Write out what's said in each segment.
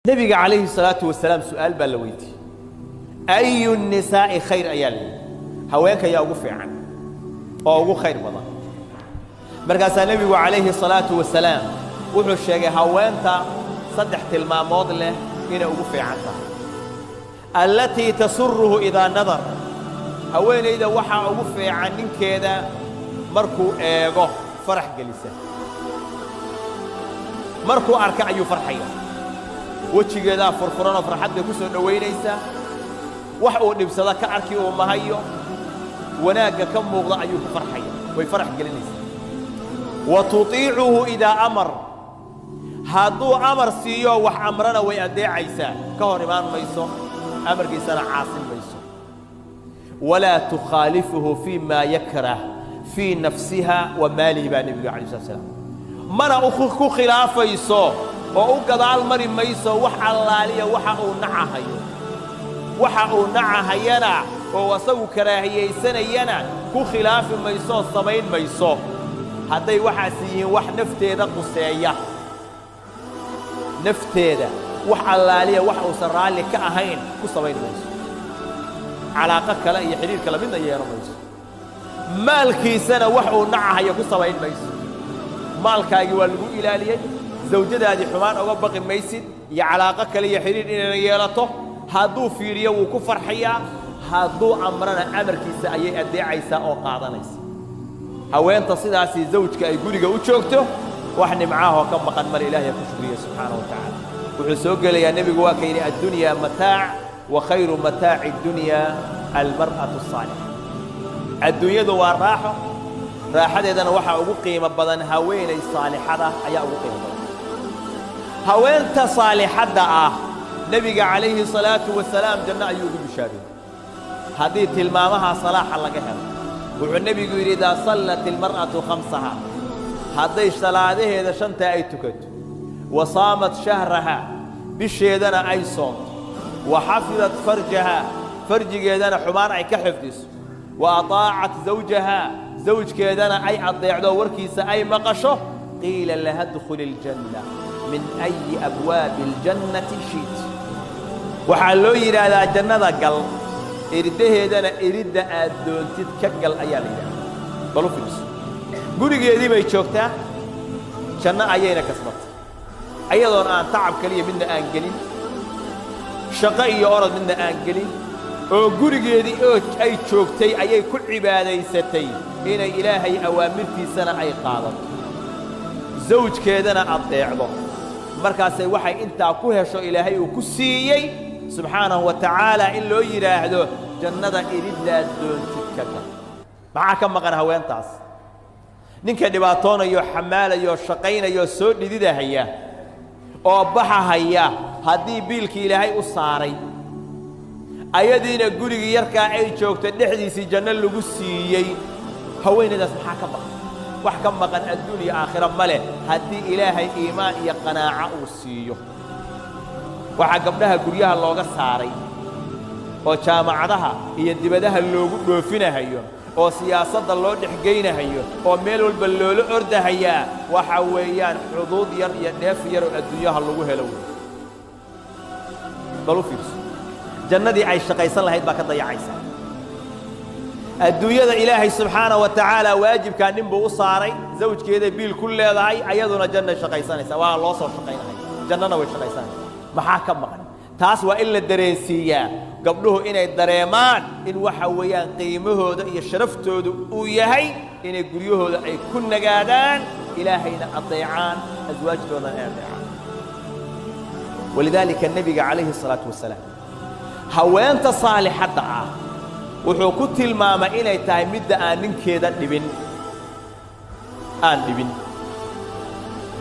Nebiga calayhi salaatu wasalaam su'aal baa la weydiiyey. "أي النساء خير?" ayaa la yidhi. Haweenka ayaa ugu fiican oo ugu khayr badan? Markaasaa nebigu calayhi salaatu wasalaam wuxuu sheegay haweenta saddex tilmaamood leh inay ugu fiican tahay. التي تسره إذا نظر, haweenayda waxaa ugu fiican ninkeeda markuu eego farax gelisa. Markuu arka ayuu farxaya, wejigeedaa furfuranoo farxad bay ku soo dhowaynaysaa. Wax uu dhibsado ka arki uu mahayo, wanaagga ka muuqda ayuu ku farxaya, way farax gelinaysaa. وتطيعه إذا أمر, hadduu amar siiyo, wax amrana, way addeecaysaa, ka hor imaan mayso, amarkiisana caasin mayso. ولا تخالفه فيما يكره في نفسها وماله, baa nebigu alay slat slam. Mana ku khilaafayso oo u gadaal mari mayso wax allaaliya waxa uu nacahayo. Waxa uu nacahayana oo asagu karaahiyaysanayana ku khilaafi mayso oo samayn mayso, hadday waxaas yihiin wax nafteeda quseeya. Nafteeda wax allaaliya wax uusan raalli ka ahayn ku samayn mayso, calaaqo kale iyo xidhiir kale midna yeelan mayso. Maalkiisana wax uu nacahayo ku samayn mayso. Maalkaagii waa lagu ilaaliyey, zawjadaadii xumaan oga baqi maysid iyo calaaqo kale iyo xidhiir inayna yeelato. Hadduu fiiriyo wuu ku farxayaa, hadduu amrana amarkiisa ayay addeecaysaa oo qaadanaysa. Haweenta sidaasii zawjka ay guriga u joogto, wax nimcaahoo ka maqan male. Ilahay ku shukriya subxaana wa tacaala. Wuxuu soo gelayaa, nebigu waa ka yidhi: "الدنيا متاع وخير متاع الدنيا المرأة الصالحة." Adduunyadu waa raaxo, raaxadeedana waxaa ugu qiimo badan haweenay saalixada ayaa ugu qiimo badan. Haweenta saalixadda ah nebiga calayhi salaatu wasalaam janno ayuu ugu bishaariyey haddii tilmaamaha salaaxa laga helo. Wuxuu nebigu yidhi: "إذا صلت المرأة خمسها," hadday salaadaheeda shantaa ay tukato, "وصامت شهرها," bisheedana ay soonto, "وحفظت فرجها," farjigeedana xumaan ay ka xifdiso, "وأطاعت زوجها," zawjkeedana ay addeecdo, warkiisa ay maqasho, "قيل لها ادخلي الجنة من أي أبواب الجنة شئت." Waxaa loo yidhaahdaa: "Jannada gal, irdaheedana iridda aad doontid ka gal," ayaa la yidhahdaa. Bal u fiirso, gurigeedii bay joogtaa, janno ayayna kasbatay, ayadoon aan tacab keliya midna aan gelin, shaqo iyo orod midna aan gelin, oo gurigeedii oo ay joogtay ayay ku cibaadaysatay inay Ilaahay awaamirtiisana ay qaadato, zawjkeedana addeecdo. Markaasay waxay intaa ku hesho Ilaahay uu ku siiyey subxaanahu wa tacaala in loo yidhaahdo: "Jannada iriddaad doontid ka gal." Maxaa ka maqan haweentaas? Ninka dhibaatoonayo, xamaalayo, shaqaynayo, soo dhididahaya oo baxahaya, haddii biilkii Ilaahay u saaray, ayadiina gurigii yarkaa ay joogto dhexdiisii janno lagu siiyey, haweenaydaas maxaa ka maqan? Wax ka maqan adduun iyo aakhiro ma leh, haddii Ilaahay iimaan iyo qanaaco uu siiyo. Waxaa gabdhaha guryaha looga saaray oo jaamacadaha iyo dibadaha loogu dhoofinahayo oo siyaasadda loo dhexgeynahayo oo meel walba loola ordahayaa, waxa weeyaan xuduud yar iyo dheef yar oo adduunyaha lagu helo wey. Bal u fiirso, jannadii ay shaqaysan lahayd baa ka dayacaysa. Adduunyada Ilaahay subxaana wa tacaala waajibkaa nin buu u saaray, zawjkeeday biil ku leedahay, ayaduna jannay shaqaysanaysa. Waa loo soo shaqaynaya, jannana way shaqaysanaysaa. Maxaa ka maqan? Taas waa in la dareensiiyaa gabdhuhu, inay dareemaan in waxa weeyaan qiimahooda iyo sharaftoodu uu yahay inay guryahooda ay ku nagaadaan, Ilaahayna adeecaan, aswaajtoodana ay adeecaan. ولذلك nebiga calayhi الsalaatu wasalaam haweenta saalixadda ah wuxuu ku tilmaamay inay tahay midda aan ninkeeda dhibin, aan dhibin.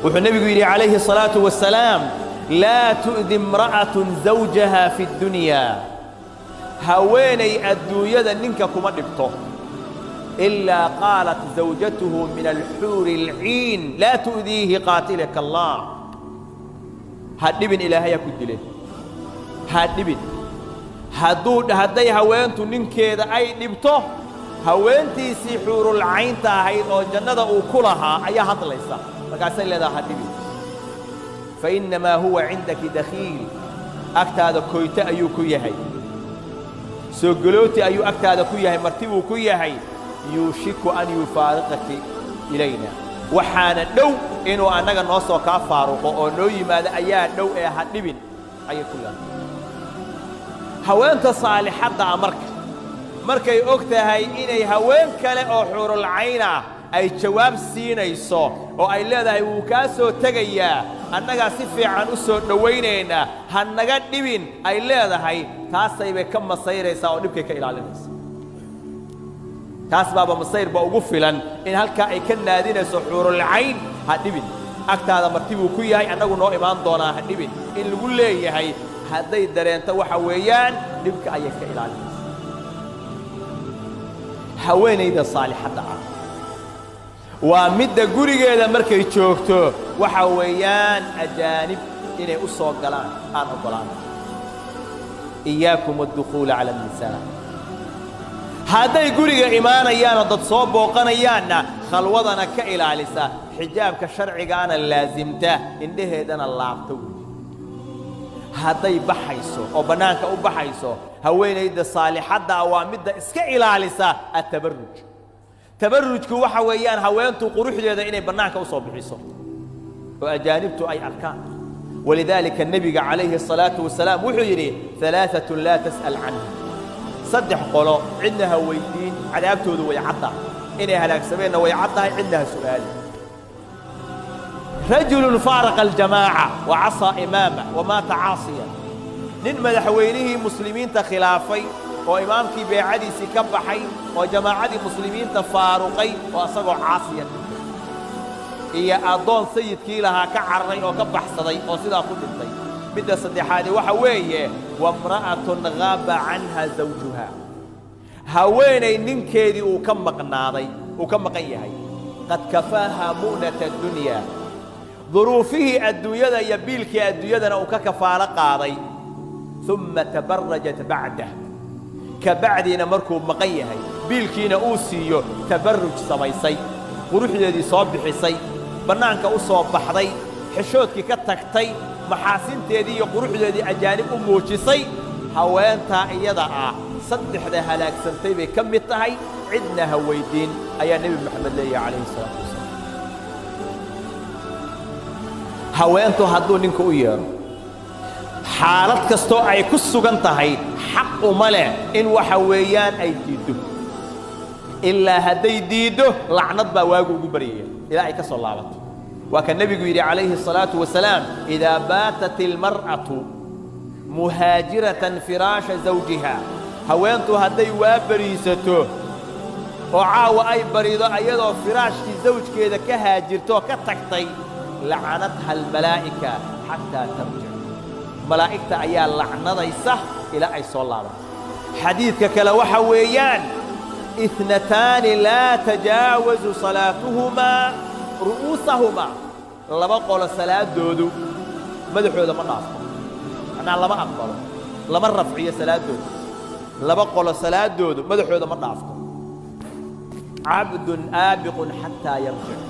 Wuxuu nebigu yidhi calayhi الصalaaةu wasalaam: "لا تؤذي امرأة زوجها في الدنيا," haweenay adduunyada ninka kuma dhibto, "إلا قالت زوجته من الحور العين: لا تؤذيه قاتلك الله." Ha dhibin, Ilaahay ha ku dile, ha dhibin. Hadday haweentu ninkeeda ay dhibto, haweentiisii xuurulcaynta ahayd oo jannada uu ku lahaa ayaa hadlaysa. Markaasay leedaha: "Ha dhibin." Fainnamaa huwa cindaki dakhiil, agtaada koyto ayuu ku yahay, soo galooti ayuu agtaada ku yahay, marti buu ku yahay. Yuushiku an yufaariqaki ilayna, waxaana dhow inuu annaga noo soo kaa faaruqo oo noo yimaado ayaa dhow, ee ha dhibin, ayay ku leedahay. Haweenta saalixadda ah marka markay og tahay inay haween kale oo xuurulcayn ah ay jawaab siinayso oo ay leedahay wuu kaa soo tegayaa, annagaa si fiican u soo dhowaynaynaa, ha naga dhibin ay leedahay, taasaybay ka masayraysaa oo dhibkay ka ilaalinaysa. Taas baaba masayrba ugu filan in halkaa ay ka naadinayso xuurulcayn, ha dhibin, agtaada marti buu ku yahay, annagu noo imaan doonaa, ha dhibin in lagu leeyahay hadday dareento, waxa weeyaan dhibka ayay ka ilaalinaysa. Haweenayda saalixadda ah waa midda gurigeeda markay joogto, waxa weeyaan, ajaanib inay u soo galaan aan oggolaana. Iyaakum addukhuula cala annisaa. Hadday guriga imaanayaanoo dad soo booqanayaanna, khalwadana ka ilaalisa, xijaabka sharcigaana laasimta, indhaheedana laabta weeye. Hadday baxayso oo bannaanka u baxayso, haweenayda saalixadda ah waa midda iska ilaalisa attabarruj. Tabarrujku waxa weeyaan haweentu quruxdeeda inay bannaanka u soo bixiso oo ajaanibtu ay arkaan. Walidaalika nebiga calayhi الsalaatu wasalaam wuxuu yidhi: ثalaaثaة laa tas'al canhum, saddex qolo cidna ha weyddiin, cadaabtoodu way caddahay, inay halaagsameenna way caddahay, cidna ha su'aalin. Rajulu faaraqa aljamaaca wa casaa imaamah wa maata caasiyan, nin madaxweynihii muslimiinta khilaafay oo imaamkii beecadiisii ka baxay oo jamaacadii muslimiinta faaruqay oo asagoo caasiya dhintay, iyo addoon sayidkii lahaa ka cararay oo ka baxsaday oo sidaa ku dhintay. Midda saddexaadi waxa weeye: wamra'atun gaaba canha zawjuha, haweenay ninkeedii uu ka maqnaaday, uu ka maqan yahay, qad kafaaha mu'nata addunya, duruufihii adduunyada iyo biilkii adduunyadana uu ka kafaalo qaaday, uma tabarajat bacdah, ka bacdiina markuu maqan yahay biilkiina uu siiyo tabarruj samaysay, quruxdeedii soo bixisay, bannaanka u soo baxday, xishoodkii ka tagtay, maxaasinteedii iyo quruxdeedii ajaanib u muujisay. Haweentaa iyada ah saddexda halaagsantay bay ka mid tahay, cidna ha weyddiin, ayaa Nebi Moxamed leeyahay calayhi salaatu wasalaam. Haweentu hadduu ninka u yeedho, xaalad kastoo ay ku sugan tahay, xaq uma leh in waxa weeyaan ay diiddo. Ilaa hadday diiddo, lacnad baa waagu ugu baryaya ilaa ay ka soo laabato. Waa ka nebigu yidhi calayhi الصalaaةu wasalaam: idaa baatat ilmar'atu muhaajiratan firaasha zawjiha, haweentu hadday waa bariisato oo caawa ay barido ayadoo firaashkii zawjkeeda ka haajirto oo ka tagtay, lacanatha almalaa'ika xataa tarjic, malaa'igta ayaa lacnadaysa ilaa ay soo laabato. Xadiidka kale waxa weeyaan: ithnataani laa tajaawazu salaatuhumaa ru'uusahumaa, laba qolo salaadoodu madaxooda ma dhaafto, macnaha lama aqbalo, lama rafciyo salaaddooda. Laba qolo salaaddoodu madaxooda ma dhaafto: cabdun aabiqun xataa yarjic,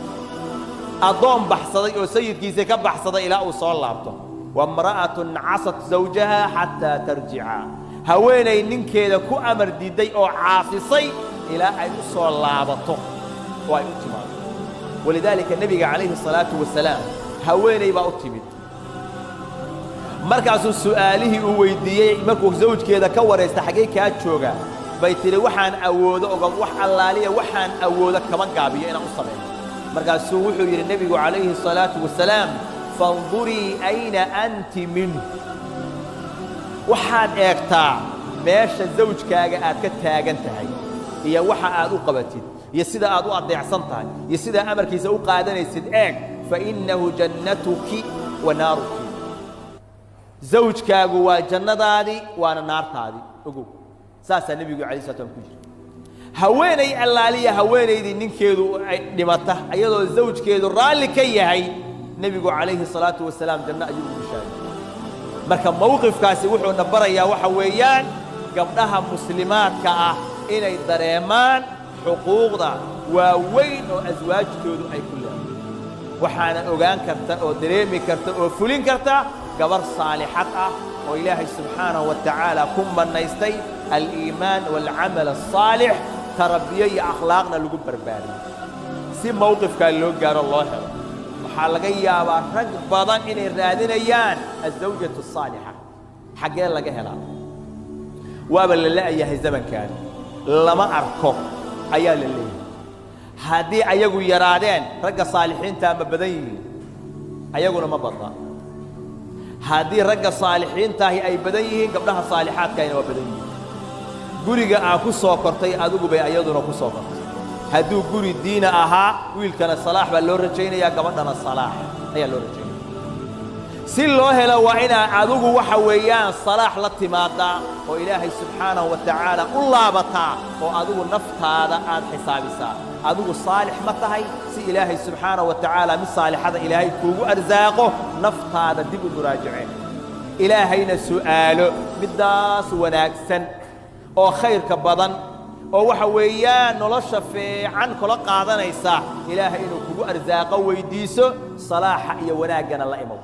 addoon baxsaday oo sayidkiisa ka baxsaday ilaa uu soo laabto, wamra'atun casat zawjaha xataa tarjica, haweenay ninkeeda ku amar diidday oo caasisay ilaa ay u soo laabato oo ay u timaado. Walidaalika nebiga calayhi الsalaatu wasalaam haweenay baa u timid. Markaasuu su'aalihii uu weyddiiyey, markuu zawjkeeda ka waraysta, xaggee kaa joogaa, bay tidhi: waxaan awoodo oga, wax allaaliya waxaan awoodo kama gaabiyo inaan u sameeyo. Markaasuu wuxuu yidhi nebigu calayhi الsalaatu wasalaam: fandurii ayna anti minhu, waxaad eegtaa meesha zawjkaaga aad ka taagan tahay iyo waxa aad u qabatid iyo sida aad u addeecsan tahay iyo sidaa amarkiisa u qaadanaysid eeg. Fa innahu jannatuki wa naaruki, zawjkaagu waa jannadaadii waana naartaadii, ogow. Saasaa nebigu alay slat slam ku jira. Haweenay allaaliya haweenaydii ninkeedu ay dhimata ayadoo zawjkeedu raalli ka yahay, nebigu calayhi salaatu wasalaam janno ayuu ugu sheegay. Marka mowqifkaasi wuxuuna barayaa waxa weeyaan gabdhaha muslimaadka ah inay dareemaan xuquuqda waaweyn oo aswaajtoodu ay ku leedahay. Waxaana ogaan karta oo dareemi karta oo fulin karta gabar saalixad ah oo Ilaahay subxaanahu wa tacaala ku mannaystay aliimaan waalcamal asaalix, tarabiyo iyo akhlaaqna lagu barbaariyey. Si mowqifkaa loo gaaro loo helo, waxaa laga yaabaa rag badan inay raadinayaan azawjatu asaalixa. Xaggee laga helaa? Waaba la la'yahay zamankan, lama arko ayaa la leeyahay. Haddii ayagu yaraadeen, ragga saalixiintaa ma badan yihiin? Ayaguna ma badna. Haddii ragga saalixiintaahi ay badan yihiin, gabdhaha saalixaadkaahina waa badan yihiin. Guriga aa ku soo kortay adigu bay ayaduna ku soo kortay. Hadduu guri diina ahaa, wiilkana salaax baa loo rajaynayaa, gabadhana salaax ayaa loo rajaynaya. Si loo helo waa inaa adigu waxa weeyaan salaax la timaadaa oo Ilaahay subxaanahu wa tacaala u laabataa oo adigu naftaada aad xisaabisaa. Adigu saalix ma tahay? Si Ilaahay subxaanahu wa tacaala mid saalixada Ilaahay kuugu arsaaqo, naftaada dib u muraajaceen, Ilaahayna su'aalo middaas wanaagsan oo khayrka badan oo waxa weeyaan nolosha fiican kula qaadanaysa Ilaahay inuu kugu arsaaqo weyddiiso. Salaaxa iyo wanaaggana la imow.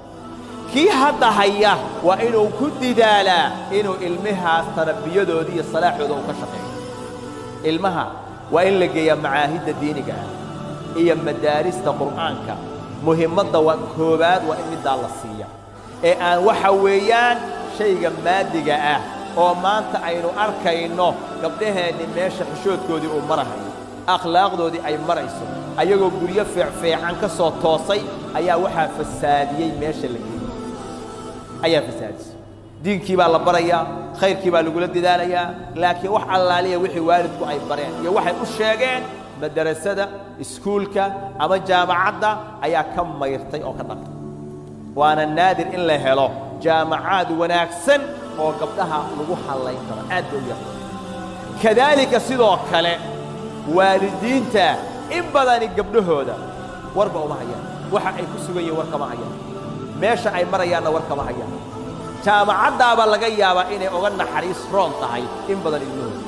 Kii hadda haya waa inuu ku didaalaa inuu ilmihaas tarbiyadooda iyo salaaxooda uu ka shaqeeyo. Ilmaha waa in la geeyaa macaahidda diiniga ah iyo madaarista Qur'aanka. Muhimmadda waa koowaad waa in middaa la siiya ee aan waxa weeyaan shayga maadiga ah oo maanta aynu arkayno gabdhaheenni meesha xishoodkoodii uu marahayo, akhlaaqdoodii ay marayso, ayagoo guryo feecfeecan ka soo toosay ayaa waxaa fasaadiyey meesha la geeyey ayaa fasaadisay. Diinkii baa la barayaa, khayrkii baa lagula dadaalayaa, laakiin wax allaaliya wixii waalidku ay bareen iyo waxay u sheegeen madarasada, iskuulka ama jaamacadda ayaa ka mayrtay oo ka dhaqtay. Waana naadir in la helo jaamacaad wanaagsan oo gabdhaha lagu hallayn karo, aad bay u yarta. Kadaalika sidoo kale waalidiinta in badani gabdhahooda warba uma hayaan. Waxa ay ku sugan yihiin war kama hayaan, meesha ay marayaanna war kama hayaan. Jaamacaddaaba laga yaabaa inay oga naxariis roon tahay in badan ilmahooda.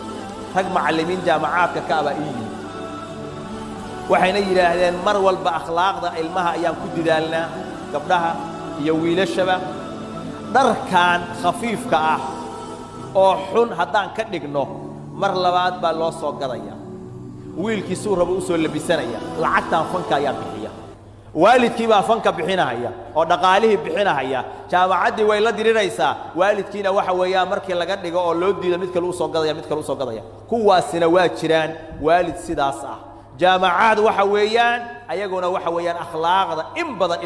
Rag macallimiin jaamacaadka ka abaa ii yimid, waxayna yidhaahdeen mar walba akhlaaqda ilmaha ayaan ku didaalnaa, gabdhaha iyo wiilashaba. Dharkan khafiifka ah oo xun haddaan ka dhigno, mar labaad baa loo soo gadaya, wiilkii suu rabo u soo labisanaya. Lacagtan fanka ayaa bixiya, waalidkii baa fanka bixinahaya oo dhaqaalihii bixinahaya. Jaamacaddii way la diriraysaa waalidkiina. Waxa weeyaan markii laga dhigo oo loo diido, mid kale usoo gadaya, mid kale usoo gadaya. Kuwaasina waa jiraan waalid sidaas ah. Jaamacaad waxa weeyaan ayaguna waxa weeyaan akhlaaqda in badan.